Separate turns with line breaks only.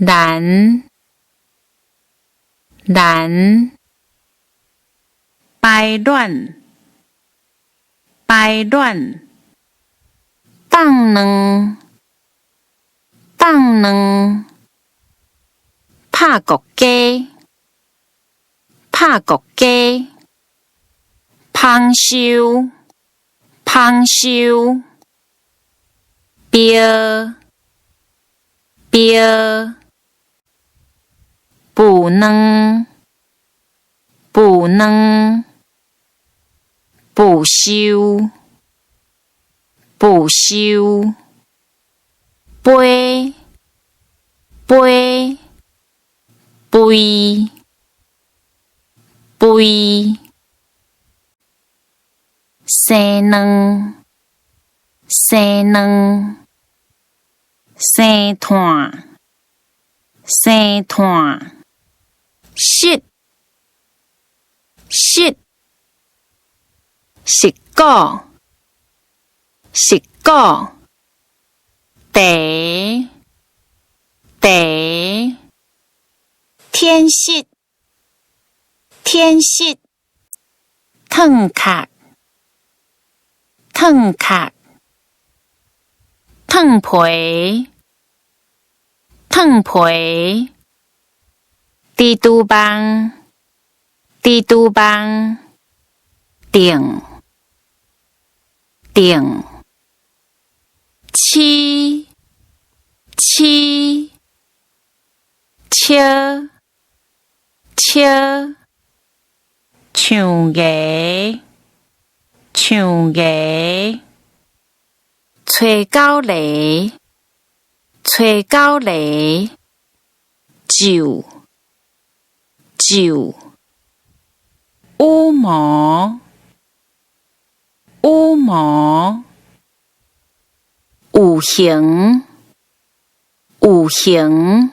難，難，排卵，排卵，放卵，放卵，拍國雞，拍國雞，芳收，芳收，標，標，孵卵，孵卵，報收，報收，飛，飛，肥，肥，生卵，生卵，生炭，生炭，失，失，食果，食果，茶，茶，天色，天色，褪殼，褪殼，褪皮，褪皮，蜘蛛網，蜘蛛網，定，定，飼，飼，笑，笑，象牙，象牙，吹狗螺，吹狗螺，咒，咒，羽毛，羽毛，有形，有形。